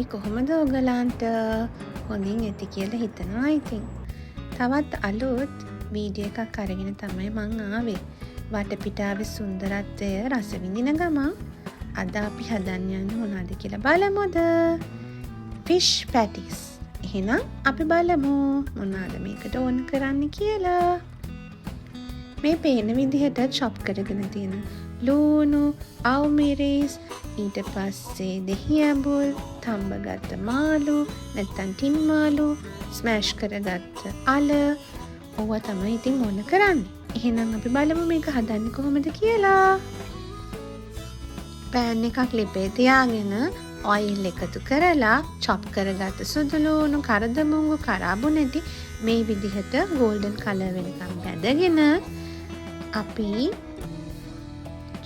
Hi, කොහොමද ඔයගලන්ට? හොඳින් ඇති කියලා හිතනවා. ඉතින් තවත් අලුත් වීඩියෝ එකක් අරගෙන තමයි මං ආවේ. වටපිටාවේ සුන්දරත්වය රස විඳින ගමන් අද අපි හදන්න යන්නේ මොනවද කියලා බලමුද? Fish patties. එහෙනම් අපි බලමු මොනවද මේකට ඕන කරන්න කියලා. මේ පේන විදිහට චොප් කරගෙන තියෙන ලූණු, අවුමිරිස්, ඊට පස්සේ දෙහි ඇඹුල්, තම්බගත්ත මාළු, නැත්තම් ටින් මාළු, ස්මෑෂ් කරගත්ත අල, ඕවා තමයි ඉතින් ඕන කරන්නේ. එහෙනම් අපි බලමු මේක හදන්නේ කොහොමද කියලා. පෑන් එකක් ලිපේ තියාගෙන ඔයිල් එකතු කරලා චොප් කරගත්ත සුදු ලූණු, කරදමුංගු, කරාබු නැටි මේ විදිහට ගෝල්ඩන් කලර් වෙනකම් බැදගෙන අපි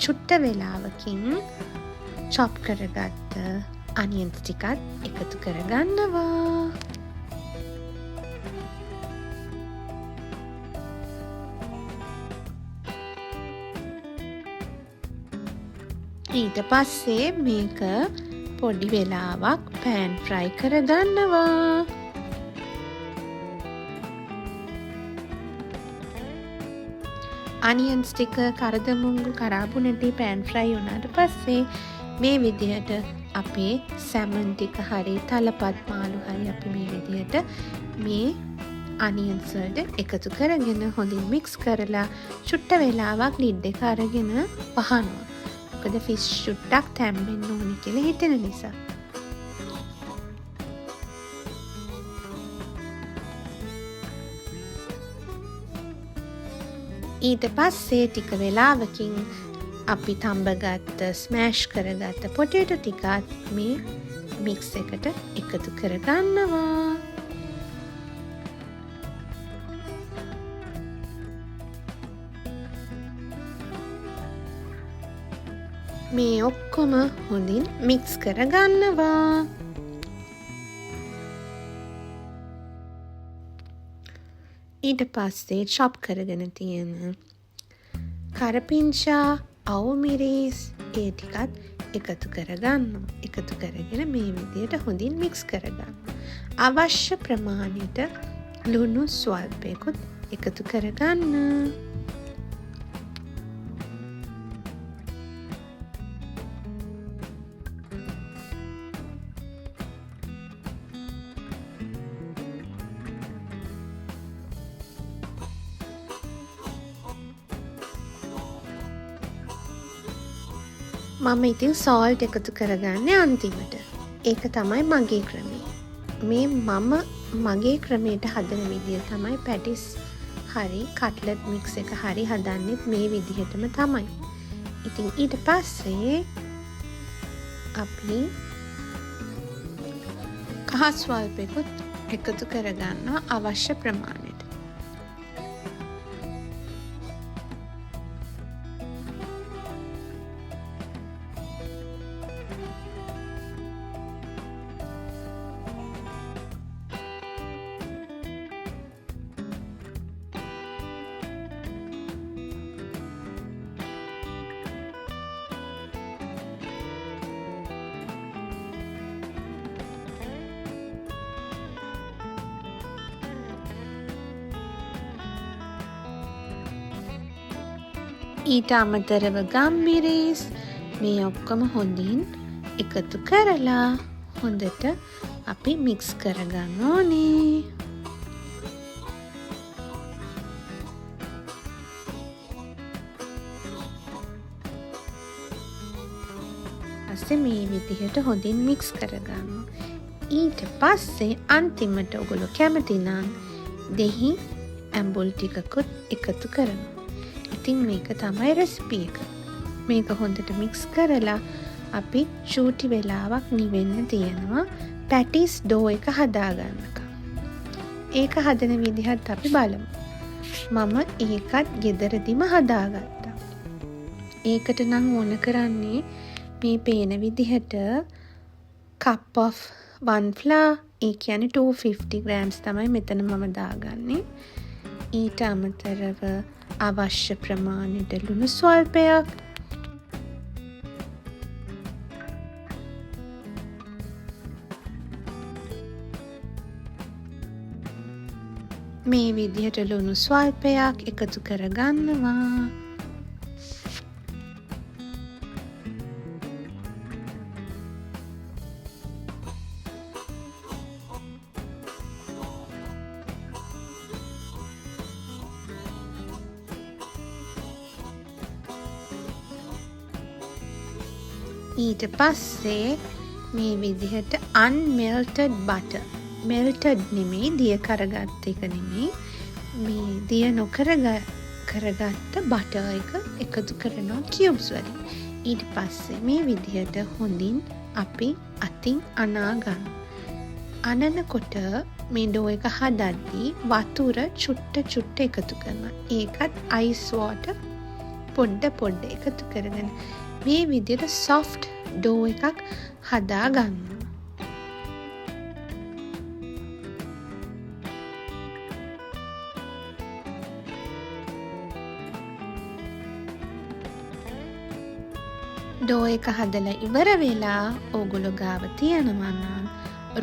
චුට්ට වෙලාවකින් චොප් කරගත්ත අනියන්ස් ටිකත් එකතු කරගන්නවා. ඊට පස්සේ මේක පොඩි වෙලාවක් පෑන් ෆ්‍රයි කරගන්නවා. අනියන්ස් ටික, කරදමුංගු, කරාබු නැටි පෑන් ෆ්‍රයි වුණාට පස්සේ මේ විදිහට අපේ සැමන් ටික හරි තලපත් මාළු හරි අපි මේ විදිහට මේ අනියන්ස් වලට එකතු කරගෙන හොඳින් මික්ස් කරලා චුට්ට වෙලාවක් ලිඩ් එක අරගෙන වහනවා. මොකද ෆිෂ් චුට්ටක් තැම්බෙන්න ඕනේ කියලා හිතෙන නිසා. ඊට පස්සේ ටික වෙලාවකින් අපි තම්බගත්ත ස්මෑෂ් කරගත්ත පොටේටෝ ටිකත් මේ මික්ස් එකට එකතු කරගන්නවා. මේ ඔක්කොම හොඳින් මික්ස් කරගන්නවා. ඊට පස්සේ චොප් කරගෙන තියෙන කරපිංචා, අවුමිරිස් ඒ ටිකත් එකතු කරගන්නවා. එකතු කරගෙන මේ විදියට හොඳින් මික්ස් කරගන්න. අවශ්‍ය ප්‍රමාණයට ලුණු ස්වල්පයකුත් එකතු කරගන්න. මම ඉතින් සෝල්ට් එකතු කරගන්නේ අන්තිමට. ඒක තමයි මගේ ක්‍රමය. මේ මම මගේ ක්‍රමයට හදන විදිය තමයි පැටිස් හරි කට්ලට් මික්ස් එක හරි හදන්නෙත් මේ විදිහටම තමයි. ඉතින් ඊට පස්සේ අපි කහ ස්වල්පයකුත් එකතු කරගන්නවා අවශ්‍ය ප්‍රමාණයට. ඊට අමතරව ගම්මිරිස් මේ ඔක්කොම හොඳින් එකතු කරලා හොඳට අපි මික්ස් කරගන්න ඕනේ. පස්සේ මේ විදිහට හොඳින් මික්ස් කරගන්න. ඊට පස්සේ අන්තිමට ඔයගොල්ලෝ කැමති නම් දෙහි ඇඹුල් ටිකකුත් එකතු කරනවා. ඉතින් මේක තමයි රෙසිපි එක. මේක හොඳට මික්ස් කරලා අපි චූටි වෙලාවක් නිවෙන්න තියෙනවා පැටිස් ඩෝ එක හදාගන්නකම්. ඒක හදන විදිහත් අපි බලමු. මම ඒකත් ගෙදරදිම හදාගත්තා. ඒකට නම් ඕන කරන්නේ මේ පේන විදිහට cup of one flour, ඒ කියන්නේ 250 grams තමයි මෙතන මම දාගන්නේ. ඊට අමතරව අවශ්‍ය ප්‍රමාණයට ලුණු ස්වල්පයක්, මේ විදිහට ලුණු ස්වල්පයක් එකතු කරගන්නවා. ඊට පස්සේ මේ විදිහට unmelted butter, melted නෙමෙයි, දිය කරගත්ත එක නෙමෙයි, මේ දිය නොකර කරගත්ත බටර් එක එකතු කරනවා කියුබ්ස් වලින්. ඊට පස්සේ මේ විදිහට හොඳින් අපි අතින් අනා ගන්න. අනනකොට මේ ඩෝ එක හදද්දී වතුර චුට්ට චුට්ට එකතු කරනවා. ඒකත් අයිස් වෝටර් පොඩ පොඩ එකතු කරගෙන මේ විදිහට සොෆ්ට් ඩෝ එකක් හදා ගන්නවා. ඩෝ එක හදලා ඉවර වෙලා ඕගොල්ලෝ ගාව තියෙනවා නම්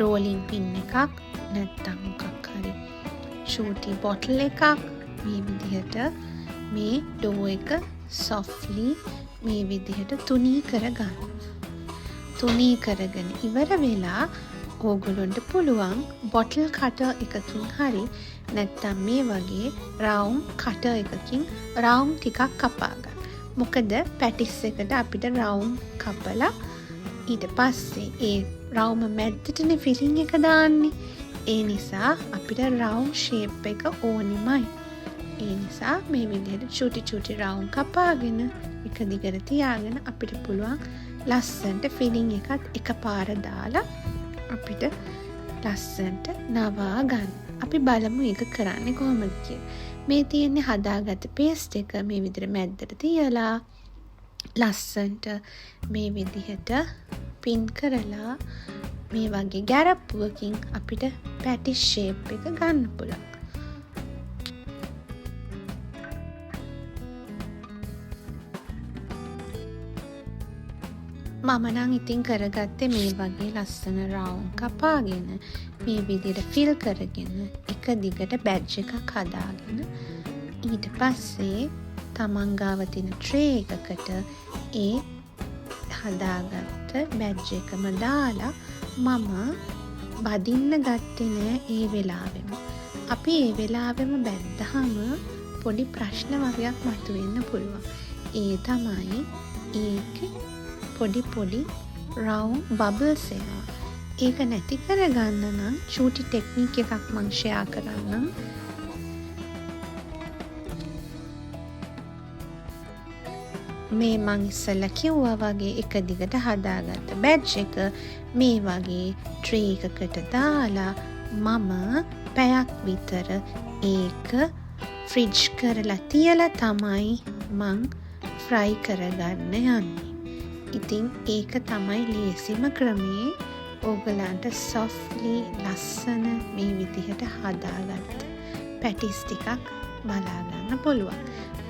රෝලින් පින් එකක් නැත්තම් මොකක් හරි චූටි බොටල් එකක් මේ විදිහට මේ ඩෝ එක සොෆ්ට්ලි මේ විදිහට තුනී කරගන්න. තුනී කරගෙන ඉවර වෙලා ඕගොල්ලන්ට පුළුවන් බොටල් කටර් එකකින් හරි නැත්තම් මේ වගේ රවුම් කටර් එකකින් රවුම් ටිකක් කපා ගන්න. මොකද පැටිස් එකට අපිට රවුම් කපලා ඊට පස්සේ ඒ රවුම මැද්දටනේ ෆිලිං එක දාන්නේ. ඒ නිසා අපිට රවුම් ෂේප් එක ඕනිමයි. ඒ නිසා මේ විදිහට චුටි චුටි රවුම් කපාගෙන එක දිගට තියාගෙන අපිට පුළුවන් ලස්සනට ෆිලිං එකත් එකපාර දාලා අපිට ලස්සනට නවා ගන්න. අපි බලමු ඒක කරන්නේ කොහොමද කියලා. මේ තියෙන්නේ හදාගත්ත පේස්ට් එක මේ විදිහට මැද්දට තියලා ලස්සනට මේ විදිහට පින් කරලා මේ වගේ ගැරප්පුවකින් අපිට පැටි ෂේප් එක ගන්න පුළුවන්. මම නම් ඉතින් කරගත්තේ මේ වගේ ලස්සන රවුම් කපාගෙන මේ විදිහට ෆිල් කරගෙන එක දිගට බැජ් එකක් හදාගෙන ඊට පස්සේ තමන් ගාව තියෙන ට්‍රේ එකකට ඒ හදාගත්ත බැජ් එකම දාලා මම බදින්න ගත්තේ නෑ ඒ වෙලාවෙම. අපි ඒ වෙලාවෙම බැද්දහම පොඩි ප්‍රශ්න වගයක් මතුවෙන්න පුළුවන්. ඒ තමයි ඒකේ පොඩි පොඩි රවුම් බබල්ස් එනවා. ඒක නැති කරගන්න නම් චූටි ටෙක්නික් එකක් මං ෂෙයා කරන්නම්. මේ මං ඉස්සෙල්ලා කිව්වා වගේ එක දිගට හදාගත්ත බැජ් එක මේ වගේ ට්‍රේ එකකට දාලා මම පැයක් විතර ඒක ෆ්‍රිජ් කරලා තියලා තමයි මං ෆ්‍රයි කරගන්න යන්නේ. ඉතින් ඒක තමයි ලේසිම ක්‍රමේ ඕගලන්ට සොෆ්ට්ලි ලස්සන මේ විදිහට හදාගත්ත පැටිස් ටිකක් බලාගන්න පුළුවන්.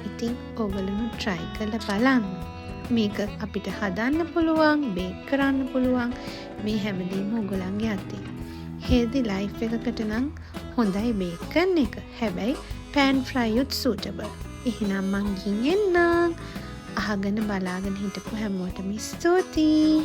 ඉතින් ඕගොල්ලෝ try කරලා බලන්න. මේක අපිට හදන්න පුළුවන්, බේක් කරන්න පුළුවන්. මේ හැමදේම ඕගොල්ලන්ගේ අතේ. හෙල්දි ලයිෆ් එකකට නම් හොඳයි බේක් කරන එක. හැබැයි පෑන් ෆ්‍රයි උත් සූටබල්. එහෙනම් මං ගිහින් එන්නම්. අහගෙන බලාගෙන හිටපු හැමෝටම ස්තුතියි.